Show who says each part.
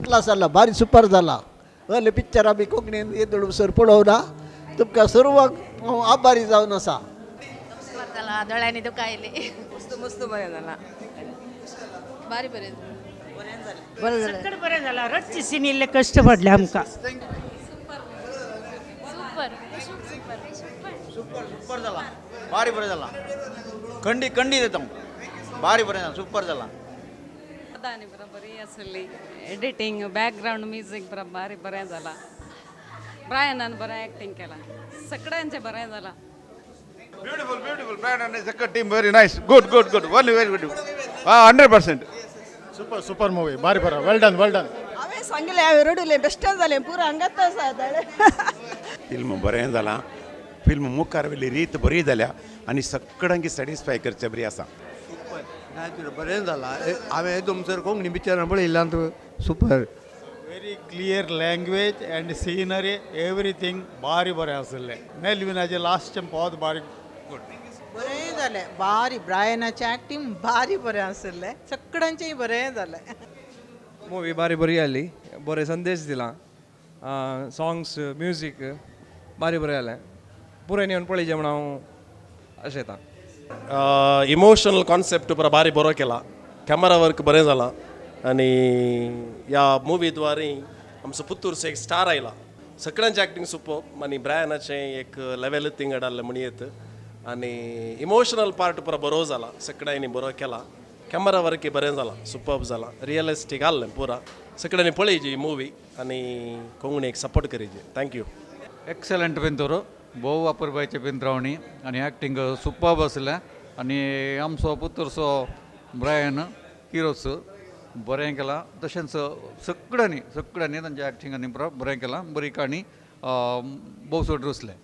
Speaker 1: Class जाला, भारी super जाला. असले पिक्चर आमी कोंकणीन येदोळ सर पळोवना. तुमकां सर्वांक हांव आभारी जावन आसा.
Speaker 2: सुपर जाला, दोळ्यांनी दुकां आयली.
Speaker 3: मस्त मस्त बरें जाला.
Speaker 2: भारी बरें.
Speaker 1: बरें जालें.
Speaker 4: चड बरें जाला. रडची सीन इल्ले कश्ट पडले आमकां.
Speaker 2: Super super.
Speaker 5: सुपर सुपर जाला, भारी बरें जाला. खंडी खंडी दिता, भारी बरें जाला, सुपर जाला.
Speaker 6: दानी बरा बरी आसली. एडिटींग, बॅकग्रावंड म्युजीक बरा भारी बरें जाला. ब्रायनान बरें एक्टींग केलां, सगळ्यांचें बरें जाला.
Speaker 7: Beautiful, beautiful. Brand and second team, very nice. Good, good, good. Only very good. Ah, 100%.
Speaker 8: Super super movie, ಬಾರಿ ಬರ, ವೆಲ್ ಡನ್, ವೆಲ್ ಡನ್.
Speaker 3: हांवें सांगलें, हांवें रडुलें, बेश्टें जालें पुरो हांगाच आसा दोळे.
Speaker 9: फिल्म बरें जालां. फिल्म मुखार वयली रीत बरी जाल्या आनी सगळ्यांक सॅटिस्फाय करचे बरी आसा.
Speaker 10: नाही, बरें जाला. हांवें तुमसर कोंकणी पिक्चरां पळयल्ल्यान super.
Speaker 11: Very clear language and scenery, everything भारी बरें आसलें. मेलविनाचें लास्ट पोत बारीक गुड.
Speaker 3: बरें जालें बारी. ब्रायनाचें एक्टींग बारी बरें आशिल्लें, सगळ्यांचेंय बरें जालें.
Speaker 12: मूवी बारी बरी आसली, बरे संदेश दिला. सॉंग्स, म्युजीक बारी बरें जालें. पुराय येवन पळयचें म्हूण हांव आशेतां.
Speaker 13: इमोशनल कॉन्सेप्ट पुरा बारी बरो केला, कॅमेरा वर्क बरें जालां आनी ह्या मुवी द्वारे आमचो पुत्तूरचो एक स्टार आयला. सगळ्यांचें एक्टींग सुपर आनी ब्रायनाचें एक लेवल थिंगड आहलें म्हणयेत आनी इमोशनल पार्ट पुरा बरो जाला, सगळ्यांनी बरो केला. कॅमेरा वर्कय बरें जालां, सुपर्ब जालां, रियलिस्टीक आहलें पुरा. सगळ्यांनी पळयची ही मुवी आनी कोंकणीक सपोर्ट करीची. Thank you.
Speaker 11: Excellent पिंतूर, भोव अपुरबायचें पिंत्रावणी आनी एक्टींग सुपर्ब आसलें. आनी आमचो पुतूरचो ब्रायन हिरोस बरें केलां. तशेंच सगळ्यांनी सगळ्यांनी तांच्या एक्टिंग आनी बरें केलां. बरी काणी, भोव चड रुचलें.